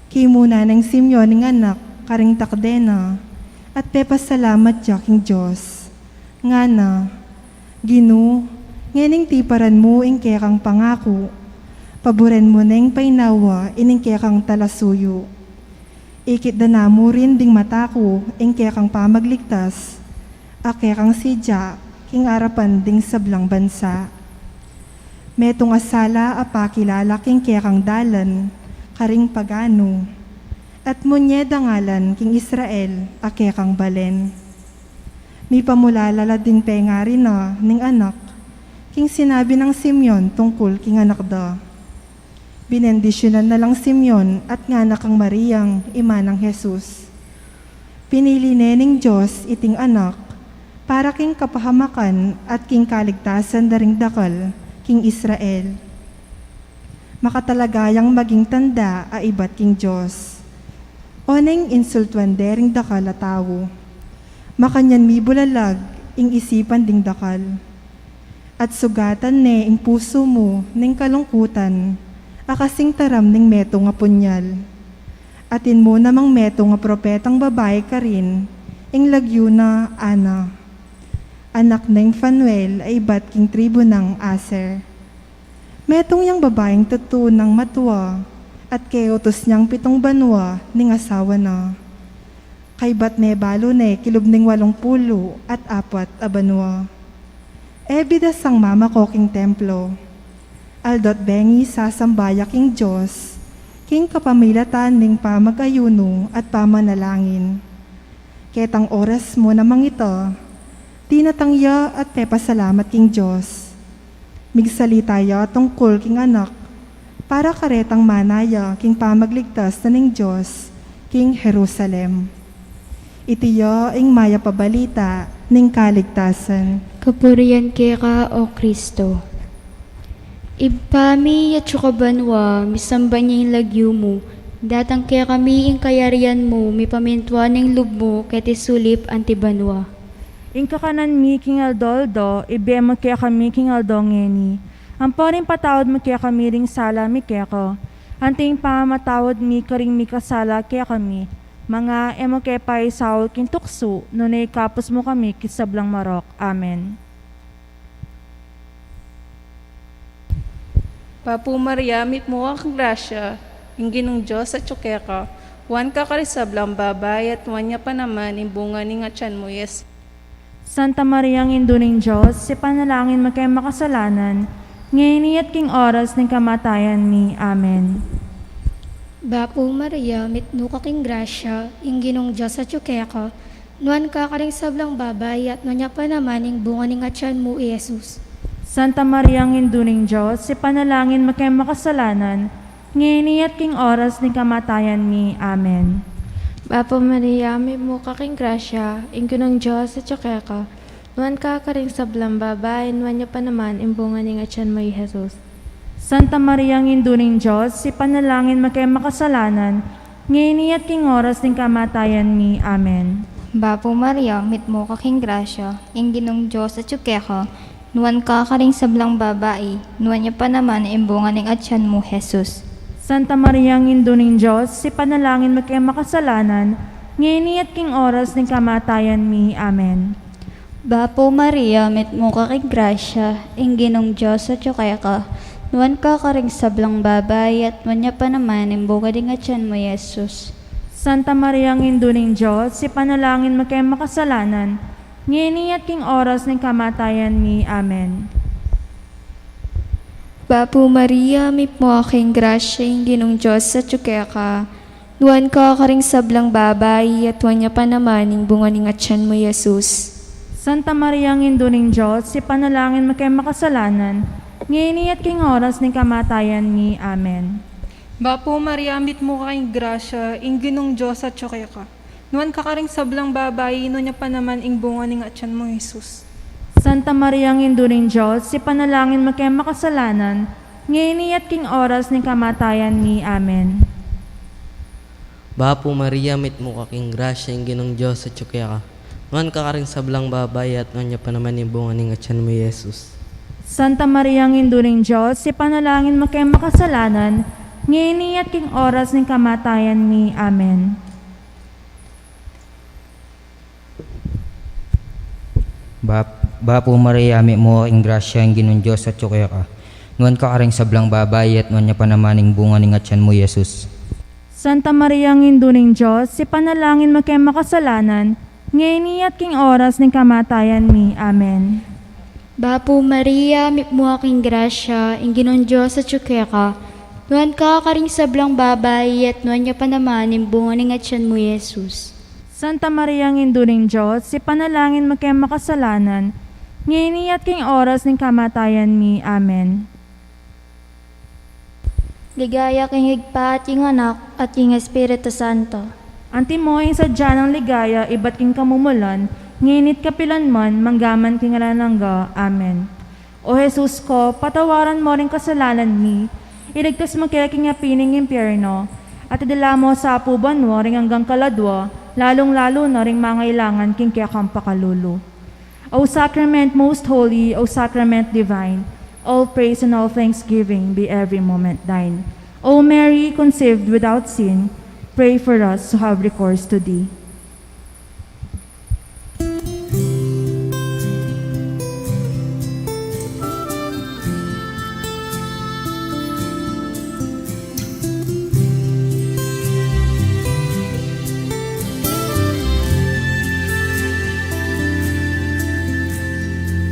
Kimuna neng Simeon ing anak karing takde na, at pepasalamat ya king Dios. Ngana, Ginu, ngening tiparan mu ing kekang pangaku, paburen mu neng painawa ining kekang talasuyu. Ikit da na mu rin ding mata ku ing kekang pamagligtas, a kekang sidya king arapan ding sablang bansa. Metung a sala a pakilala king kekang dalan karing paganu, at munye dangalan king Israel a kekang balen. Mipamulala la ding pengari na ning anak king sinabi nang Simeon tungkul king anak da. Binendisyunan na lang Simeon at ngana kang Mariang ima nang Jesus. Pinili ne ning Dios iting anak para king kapahamakan at king kaligtasan da ring dakal king Israel. Makatalaga yang maging tanda a ibat king Dios, o neng insultuan de ring dakal a tau. Makanyan mibulalag ing isipan ding dakal. At sugatan ne ing pusu mu ning kalungkutan, a kasing taram ning metung a punyal. Atin mu namang metung a propetang babai karin, ing lagyu na Ana, anak neng Fanuel a ibat king tribu nang Aser. Metung yang babaing tutu nang matua, at keutus nang pitung banua ning asawa na. Kaybat ne balu ne kilub ning walung pulu at apat a banua. E bida sang mama ko king templo. Aldo't bengi sasamba ya king Dios, king kapamilatan ning pamag-ayunu at pamanalangin. Ketang oras mu namang ita, dinatang ya at pepasalamat king Dios. Migsalita ya tungkul king anak, para karetang mana ya king pamagligtas na ning Dios king Jerusalem. Iti ya ing mayap a balita ning kaligtasan. Kapurian keka, O Kristo. Ibpa mi, atsu ka banua, misamban ya ing lagyu mu, datang kekami ing kayarian mu, mipamintuan ing lub mu keti sulip anti banua. Ing kakanan mi king aldo-aldo, ibie mu kekami king aldo ngeni. Ampo ring patawad mu kekami ring sala mi keka, anti ing pamamatawad mi karing mikasala kekami. Manga e mu ke paisaul king tuksu, nune ikabus mu kami king sablang marok. Amen. Bapu Maria, mitmu ka king grasya, ing Ginung Dios atyu keka, nuan ka karing sablang babai, at nuan ya pa naman ing bunga ning atian mu, Jesus. Santa Mariang Indu ning Dios, ipanalangin mu keng makasalanan, ngeni at king oras ning kamatayan mi. Amen. Bapu Maria, mitmu ka king grasya, ing Ginung Dios atyu keka, nuan ka karing sablang babai, at nuan ya pa naman ing bunga ning atian mu, i Jesus. Santa Mariang Indu ning Dios, ipanalangin mu keng makasalanan, ngeni at king oras ning kamatayan mi. Amen. Bapu Maria, mitmu ka king grasya, ing Ginung Dios atyu keka, nuan ka karing sablang babai, nuan ya pa naman ing bunga ning atian mu, i Jesus. Santa Mariang Indu ning Dios, ipanalangin mu keng makasalanan, ngeni at king oras ning kamatayan mi. Amen. Bapu Maria, mitmu ka king grasya, ing Ginung Dios atyu keka, nuan ka karing sablang babai, nuan ya pa naman ing bunga ning atian mu, Jesus. Santa Mariang Indu ning Dios, ipanalangin mu keng makasalanan, ngeni at king oras ning kamatayan mi. Amen. Bapu Maria, mitmu ka king grasya, ing Ginung Dios atyu keka, nuan ka karing sablang babai, at nuan ya pa naman ing bunga ning atian mu, i Jesus. Santa Maria, Indu ning Dios, ipanalangin mu keng makasalanan, ngeni at king oras ning kamatayan mi. Amen. Bapu Maria, mitmu ka king grasya, ing Ginung Dios atyu keka. Nuan ka karing sablang babai, at nuan ya pa naman ing bunga ning atyan mu, Jesus. Santa Maria, Indu ning Dios, ipanalangin mu keng makasalanan, ngeni at king oras ning kamatayan mi. Amen. Bapu Maria, mitmu ka king grasya, ing Ginung Dios atyu keka. Nuan ka karing sablang babai, nuan ya pa naman ing bunga ning atyan mu, Jesus. Santa Maria, Indu ning Dios, ipanalangin mu keng makasalanan, ngeni at king oras ning kamatayan mi. Amen. Bapu Maria, mitmu ka king grasya, ing Ginung Dios atyu keka. Nuan ka karing sablang babai, at nuan ya pa naman ing bunga ning atyan mu, Jesus. Santa Maria, Indu ning Dios, ipanalangin mu keng makasalanan, ngeni at king oras ning kamatayan mi. Amen. Bap-, Bapu Maria, mitmu ka king grasya, ing Ginung Dios atyu keka. Nuan ka karing sablang babai, at nuan ya pa naman ing bunga ning atyan mu, Jesus. Santa Maria, Indu ning Dios, ipanalangin mu keng makasalanan, ngeni at king oras ning kamatayan mi. Amen. Bapu Maria, mitmu ka king grasya, ing Ginung Dios atyu keka. Nuan ka karing sablang babai, at nuan ya pa naman ing bunga ning atyan mu, Jesus. Santa Maria, Indu ning Dios, ipanalangin mu keng makasalanan, ngeni at king oras ning kamatayan mi. Amen. Ligaya king Ibpa, at king Anak, at king Espiritu Santo. Antimo ing sadya nang ligaya ibat king kamumulan, ngeni at kapilan man, mangga man king alang angga. Amen. O Jesus ko, patawaran mo ring kasalanan mi, iligtas mu kami king api ning impyerno, at idala mu sa banua ring anggang kaladua, lalung-lalu na ring mangailangan king kekang pakalulu. O Sacrament most holy, O Sacrament divine, all praise and all thanksgiving be every moment thine. O Mary, conceived without sin, pray for us who have recourse to thee.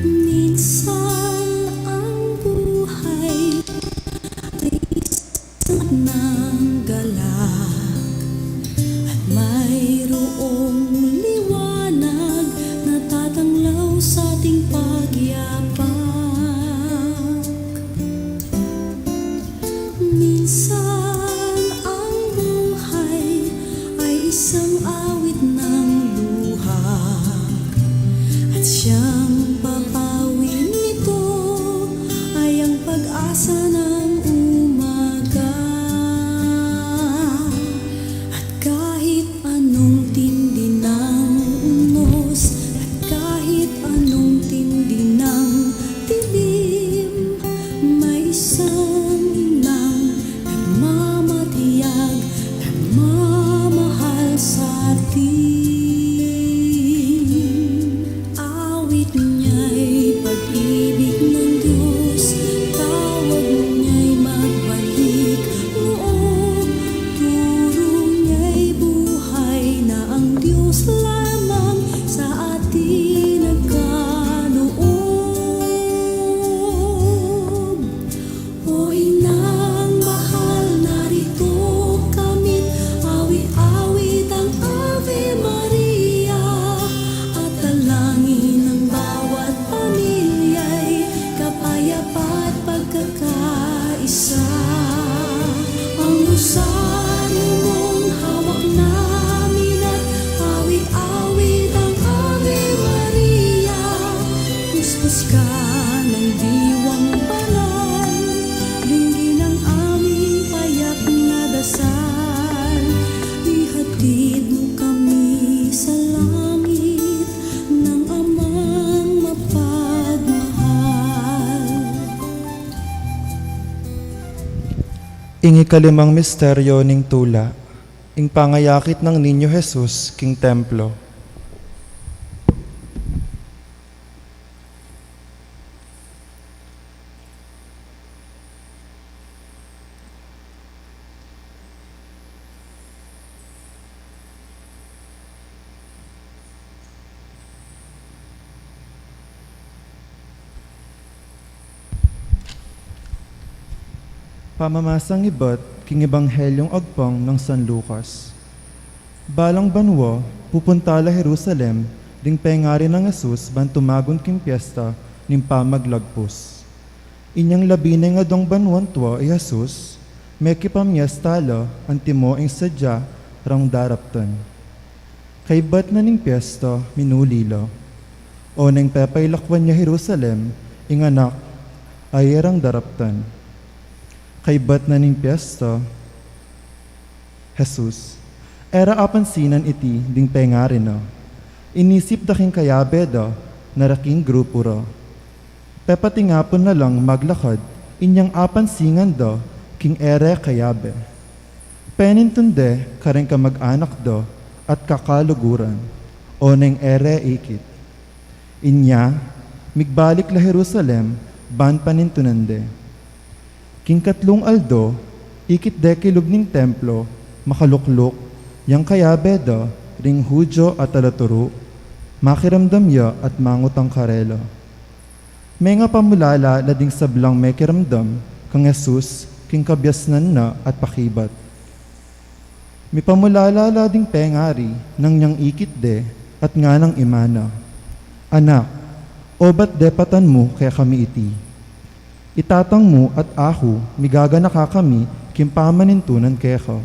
Minsan ang buhay ay isang ng galak at mayroong liwanag na tatanglaw sa ating pagyapak. Minsan ang buhay ay isang awit ng luha, at siyang papawin nito ay ang pag-asa ng umaga. At kahit anong tindi ng unos, at kahit anong tindi ng dilim, may isang inang nagmamatiyag, nagmamahal sa atin. Awit niya'y pag-ibig ng Diyos, tawag niya'y magbalik loob, turo niya'y buhay na ang Diyos lamang sa atin nagkaloob. O Inang mahal, narito kami, awit-awit ang Ave Maria, at dalangin ng bawat pamilya'y kapayapaan at pagkakaisa. Ang rosaryo mong hawak namin at awit-awit ang Ave Maria. Puspos ka ng diwang banal, dinggin ang aming payak na dasal. Ihatid mo kami sa langit ng Amang mapagmahal. Ing ikalimang misteryo ning tula, ing pangayakit nang Niño Jesus king templo. Pamamasang ibat king Ebanghelyung agpang nang San Lucas. Balang banua, pupunta la Jerusalem ding pengari nang Jesus ban tumagun king piesta ning Pamaglagpus. Inyang labi neng adong banuang tua i Jesus, mekipamiesta la antimo ing sadya rang daraptan. Kaybat na ning piesta, minuli la. Oneng pepailakwan ya Jerusalem ing anak a e rang daraptan. Kaybat na ning piesta, Jesus, e ra apansinan iti ding pengari na. Inisip da king kayabe da na raking grupu ra. Pepatingapun na lang maglakad inyang apansinan da king e re kayabe. Penintun de kareng kamag-anak da at kakaluguran, oneng e re ikit. Inya, migbalik la Jerusalem ban panintunan de. King katlung aldo, ikit de kilub ning templo, makalukluk yang kayabe da ring Judio a talaturu, makiramdam ya at mangutang karela. Mengapamulala la ding sablang mekiramdam kang Jesus king kabiasnan na at pakibat. Mipamulala la ding pengari nang nyang ikit de at nganang imana, "Anak, obat depatan mu kekami iti? I tatang mu at aku migaganaka kami king pamanintunan keka."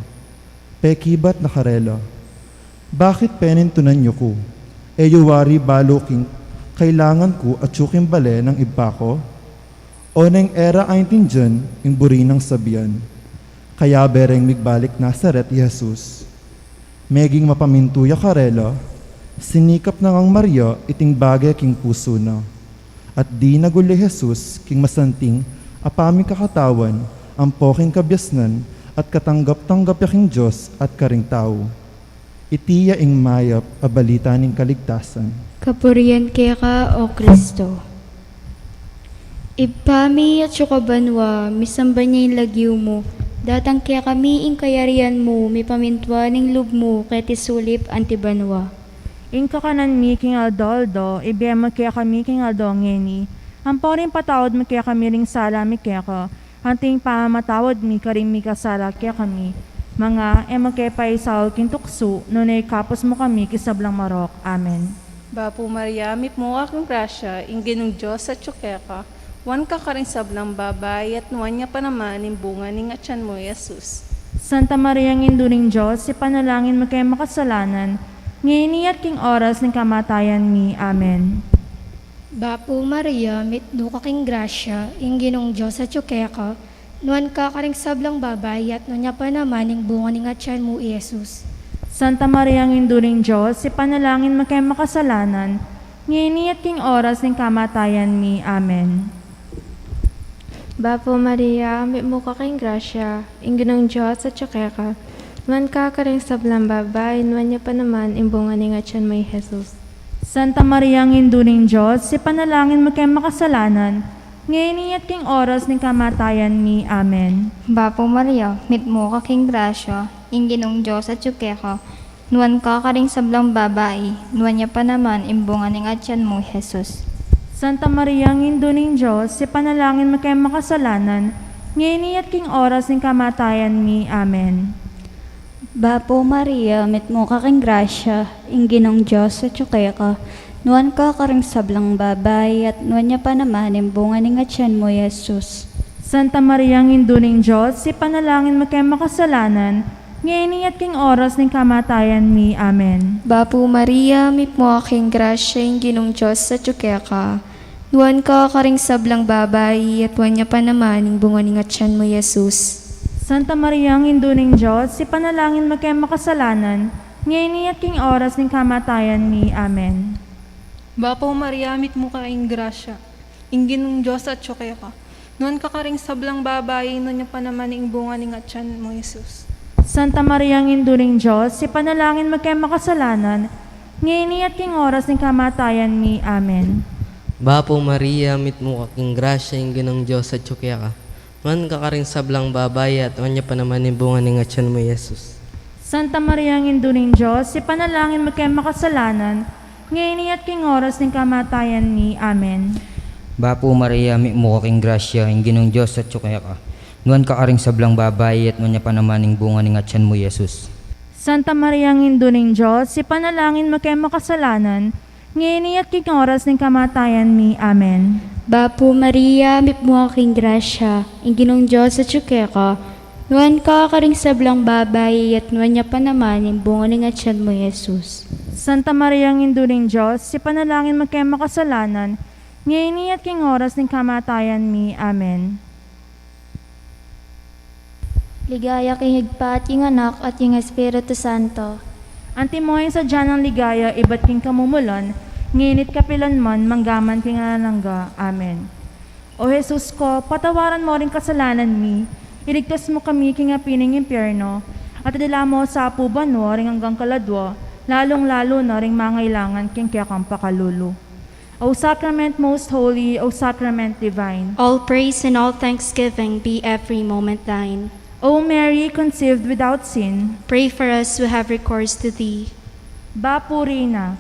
Pekibat na karela, "Bakit penintunan yu ku? E yu wari balu king kailangan ku atyu king bale nang Ibpa ku?" Oneng e ra aintindian ing buri nang sabian. Kayabe reng migbalik Nazaret i Jesus. Meging mapamintu ya karela, sinikap na ngang Maria iting bage king pusu na. At dinagul ya i Jesus king masanting a pamikakatawan ampo king kabiasnan at katanggap-tanggap ya king Dios at karing tau. Iti ya ing mayap a balita ning kaligtasan. Kapurian keka, O Kristo. Ibpa mi, atsu ka banua, misamban ya ing lagyu mu, datang kekami ing kayarian mu, mipamintuan ing lub mu keti sulip anti banua. Ing kakanan mi king aldo-aldo ibie mu kekami king aldo ngeni, ampo ring ipatawad mu kekami ring sala mi keka, anti ing pamamatawad mi karing mikasala kekami. Manga e mu ke paisaul king tuksu, nune ikabus mu kami king sablang marok. Amen. Bapu Maria, mitmu ka king grasya, ing Ginung Dios atyu keka, nuan ka karing sablang babai, at nuan ya pa naman ing bunga ning atyan mu, i Jesus. Santa Maria, Indu ning Dios, ipanalangin mu keng makasalanan, ngeni at king oras ning kamatayan mi. Amen. Bapu Maria, mitmu ka king grasya, ing Ginung Dios atyu keka, nuan ka karing sablang babai, at nuan ya pa naman ing bunga ning atyan mu, i Jesus. Santa Maria, Indu ning Dios, ipanalangin mu keng makasalanan, ngeni at king oras ning kamatayan mi. Amen. Bapu Maria, mitmu ka king grasya, ing Ginung Dios atyu keka, nuan ka karing sablang babai, nuan ya pa naman ing bunga ning atyan mu, i Jesus. Santa Maria, Indu ning Dios, ipanalangin mu keng makasalanan, ngeni at king oras ning kamatayan mi. Amen. Bapu Maria, mitmu ka king grasya, ing Ginung Dios atyu keka, nuan ka karing sablang babai, nuan ya pa naman ing bunga ning atyan mu, i Jesus. Santa Maria, Indu ning Dios, ipanalangin mu keng makasalanan, ngeni at king oras ning kamatayan mi. Amen. Bapu Maria, mitmu ka king grasya, ing Ginung Dios atyu keka, nuan ka karing sablang babai, at nuan ya pa naman ing bunga ning atyan mu, i Jesus. Santa Maria, Indu ning Dios, ipanalangin mu keng makasalanan, ngeni at king oras ning kamatayan mi. Amen. Bapu Maria, mitmu ka king grasya, ing Ginung Dios atyu keka, nuan ka karing sablang babai, at nuan ya pa naman ing bunga ning atyan mu, i Jesus. Santa Maria, Indu ning Dios, ipanalangin mu keng makasalanan, ngeni at king oras ning kamatayan mi. Amen. Bapu Maria, mitmu ka king grasya, ing Ginung Dios atyu keka, nuan ka karing sablang babai, nuan ya pa naman ing bunga ning atyan mu, i Jesus. Santa Maria, Indu ning Dios, ipanalangin mu keng makasalanan, ngeni at king oras ning kamatayan mi. Amen. Bapu Maria, mitmu ka king grasya, ing Ginung Dios atyu keka, nuan ka karing sablang babai, at nuan ya pa naman ing bunga ning atyan mu, i Jesus. Santa Maria, Indu ning Dios, ipanalangin mu keng makasalanan, ngeni at king oras ning kamatayan mi. Amen. Bapu Maria, mitmu ka king grasya, ing Ginung Dios atyu keka, Nuan ka karing sablang babai, at nuan ya pa naman ing bunga ning atian mu, Jesus. Santa Maria, Indu ning Dios, ipanalangin mu keng makasalanan, ngeni at king oras ning kamatayan mi. Amen. Bapu Maria, mitmu ka king grasya, ing Ginung Dios atyu keka, nuan ka karing sablang babai, at nuan ya pa naman ing bunga ning atian mu, Jesus. Santa Maria, Indu ning Dios, ipanalangin mu keng makasalanan, ngeni at king oras ning kamatayan mi. Amen. Ligaya king Ibpa, at king Anak, at king Espiritu Santo. Antimo ing sadya nang ligaya ibat king kamumulan, ngeni at kapilan man, manggaman king alang angga. Amen. O Jesus ko, patawaran mo ring kasalanan mi, iligtas mo kami king api ning impyerno, at idala mo sa pu banua ring anggang kaladua, lalung-lalu na ring mangailangan king kekang pakalulu. O Sacrament most holy, O Sacrament divine. All praise and all thanksgiving be every moment thine. O Mary, conceived without sin. Pray for us who have recourse to thee. Bapu Reyna,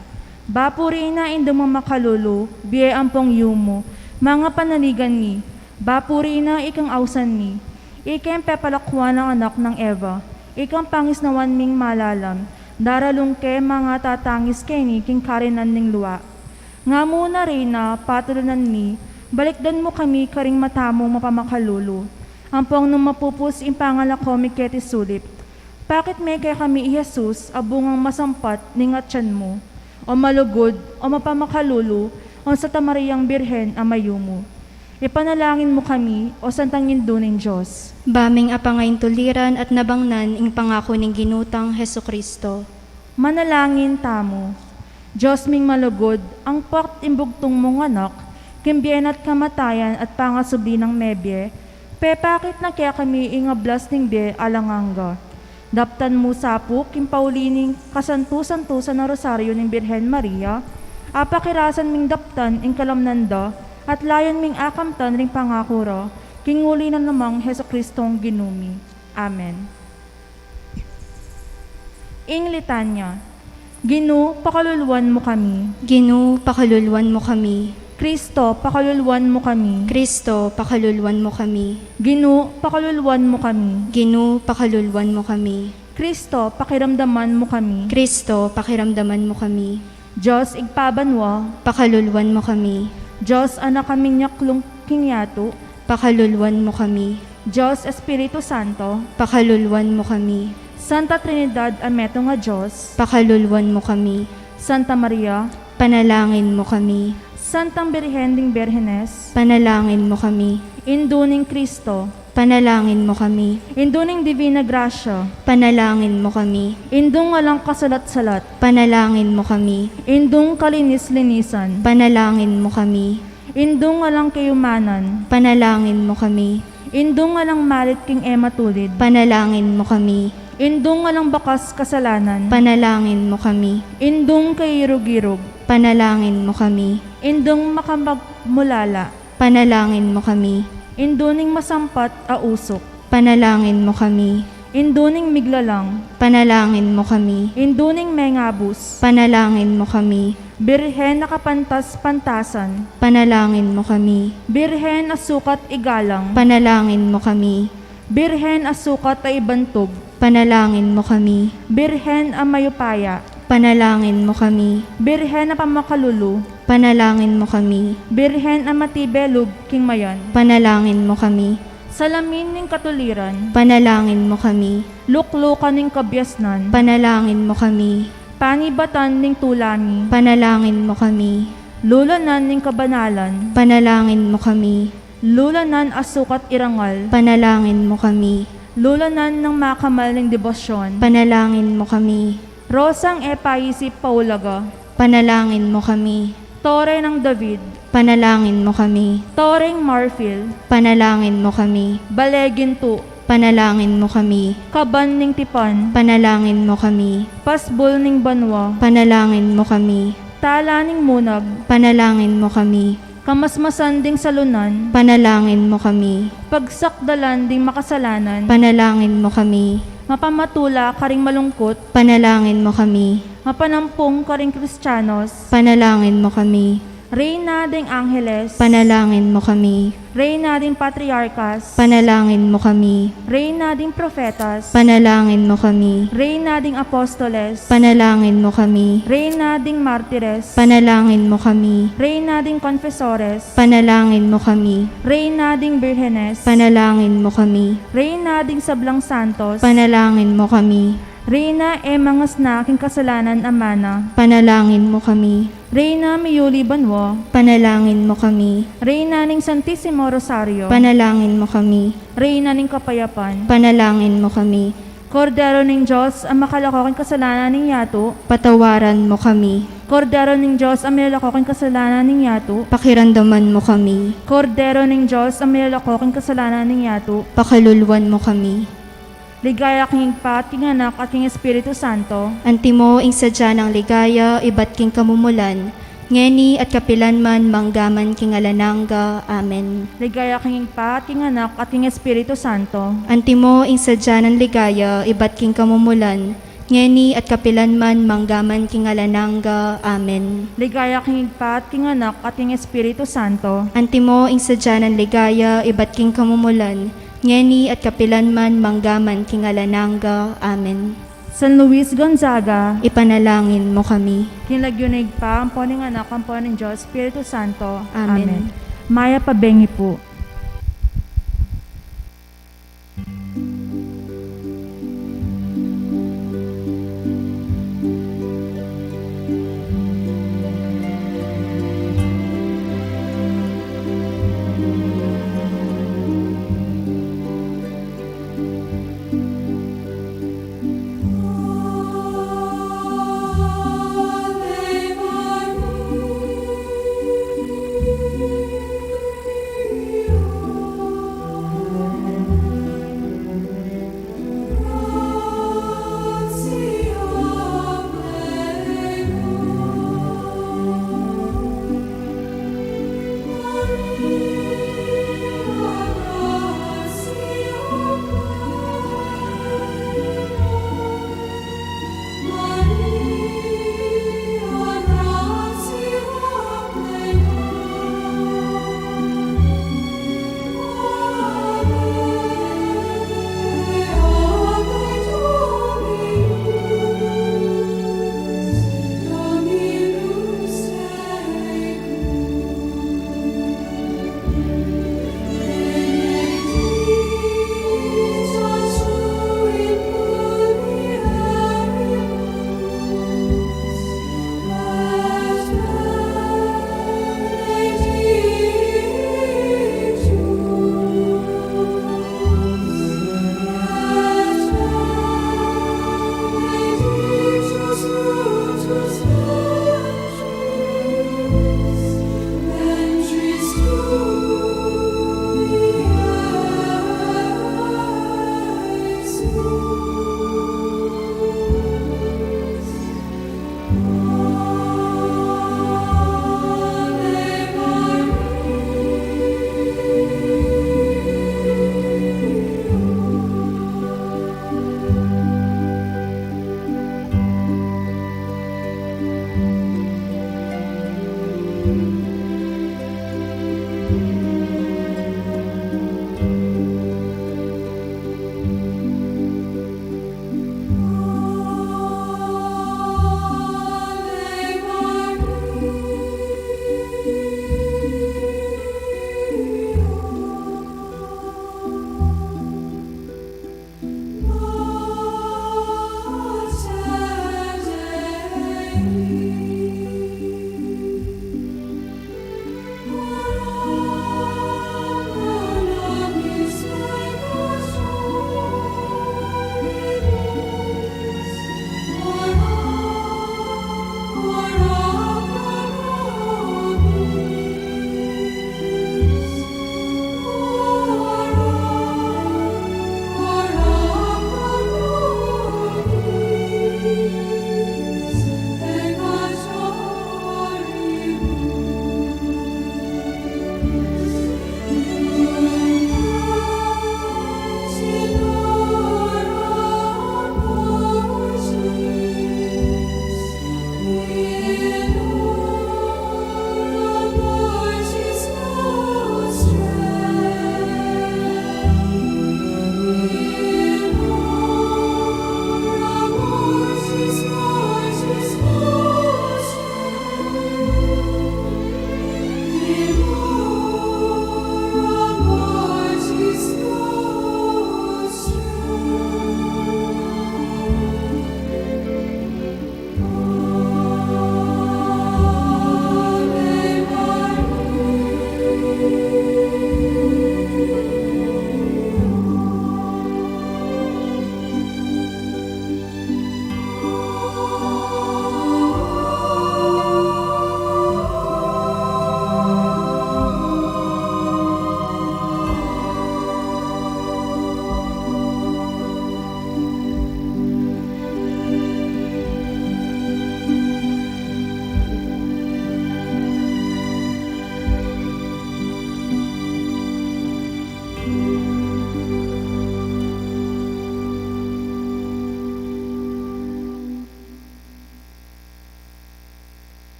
Bapu Reyna, Indung mamakalulu, bie ampong yumu, manga panaligan mi, Bapu Reyna, ikang ausan mi, ikeng pepalakuan a anak nang Eva, ikang pangisnawan ming malalam, daralung ke manga tatangis keni king karinan ning lua. Nga mu na, Reyna, patulunan mi, balikdan mu kami karing mata mung mapamakalulu. Ampong nung mapupus ing pangalako mi keti sulip, pakit me kekami i Jesus, a bungang masampat ning atian mu. O malugud, o mapamakalulu, o Santa Mariang Birhen a mayumu. Ipanalangin mu kami, O Santang Indu ning Dios. Ba ming apangaintuliran at nabangnan ing pangaku ning Ginu tang Jesucristo. Manalangin tamu. Dios ming malugud, angpang ing bugtung mung Anak, king bie na at kamatayan at pangasubli nang mebie, pepakit na kekami ing ablas ning bie alang angga. Daptan mu sa pu king pauli ning kasantu-santusan a Rosario ning Birhen Maria, apakirasan ming daptan ing kalamnan da, at layun ming akamtan ring pangaku ra, king uli na namang Jesucristong Ginu mi. Amen. Ing Litanya. Ginu, pakaluluan mu kami. Ginu, pakaluluan mu kami. Kristo, pakaluluan mu kami. Kristo, pakaluluan mu kami. Ginu, pakaluluan mu kami. Ginu, pakaluluan mu kami. Kristo, pakiramdaman mu kami. Kristo, pakiramdaman mu kami. Dios, Ibpa banua, pakaluluan mu kami. Dios, Anak a minyaklung king yatu, pakaluluan mu kami. Dios Espiritu Santo, pakaluluan mu kami. Santa Trinidad a metung a Dios, pakaluluan mu kami. Santa Maria, panalangin mu kami. Santang Birhen ding Birhenes, panalangin mu kami. Indu ning Kristo, panalangin mu kami. Indu ning Divina Grasya, panalangin mu kami. Indung alang kasalat-salat, panalangin mu kami. Indung kalinis-linisan, panalangin mu kami. Indung alang kayumanan, panalangin mu kami. Indung alang malit king e matulid, panalangin mu kami. Indung alang bakas kasalanan, panalangin mu kami. Indung kairug-irug, panalangin mu kami. Indung makamagmulala, panalangin mu kami. Indu ning masampat a usuk, panalangin mu kami. Indu ning miglalang, panalangin mu kami. Indu ning mengabus, panalangin mu kami. Birhen a kapantas-pantasan, panalangin mu kami. Birhen a sukat igalang, panalangin mu kami. Birhen a sukat a ibantug, panalangin mu kami. Birhen a mayupaya, panalangin mu kami. Birhen a pamakalulu, panalangin mu kami. Birhen a matibe lub king mayan, panalangin mu kami. Salamin ning katuliran, panalangin mu kami. Luklukan ning kabiasnan, panalangin mu kami. Panibatan ning tula mi, panalangin mu kami. Lulanan ning kabanalan, panalangin mu kami. Lulanan a sukat irangal, panalangin mu kami. Lulanan nang makamal ning debosyon, panalangin mu kami. Rosang e paisip paulaga, panalangin mu kami. Tore nang David, panalangin mu kami. Toreng marfil, panalangin mu kami. Bale gintu, panalangin mu kami. Kaban ning tipan, panalangin mu kami. Pasbul ning banua, panalangin mu kami. Tala ning munag, panalangin mu kami. Kamasmasan ding salunan, panalangin mu kami. Pagsakdalan ding makasalanan, panalangin mu kami. Mapamatula karing malungkut, panalangin mu kami. Mapanampung karing Kristianos, panalangin mu kami. Reyna ding angeles, panalangin mo kami. Reyna ding patriarkas, panalangin mo kami. Reyna ding profetas, panalangin mo kami. Reyna ding apostoles, panalangin mo kami. Reyna ding martires, panalangin mo kami. Reyna ding konfesores, panalangin mo kami. Reyna ding birhenes, panalangin mo kami. Reyna ding sablang santos, panalangin mo kami. Reyna e mangasna king kasalanan a mana, panalangin mo kami. Reyna miyuli banua, panalangin mo kami. Reyna ning Santisimo Rosario, panalangin mo kami. Reyna ning kapayapan, panalangin mo kami. Kordero ning Dios a makalako king kasalanan ning yatu, patawaran mo kami. Kordero ning Dios a makalako king kasalanan ning yatu, pakiramdaman mo kami. Kordero ning Dios a makalako king kasalanan ning yatu, pakaluluan mo kami. Ligaya king Ibpa, at king Anak, at king Espiritu Santo. Antimo ing sadya nang ligaya ibat king kamumulan, ngeni at kapilan man, mangga man king alang angga. Amen. Ligaya king Ibpa, at king Anak, at king Espiritu Santo. Antimo ing sadya nang ligaya ibat king kamumulan, ngeni at kapilan man, mangga man king alang angga. Amen. Ligaya king Ibpa, at king Anak, at king Espiritu Santo. Antimo ing sadya nang ligaya ibat king kamumulan, ngeni at kapilan man, mangga man king alang angga. Amen. San Luis Gonzaga, ipanalangin mo kami. King lagyu ning Ibpa, ampo ning Anak, ampo ning Dios Espiritu Santo. Amen. Amen. Mayap a bengi pu.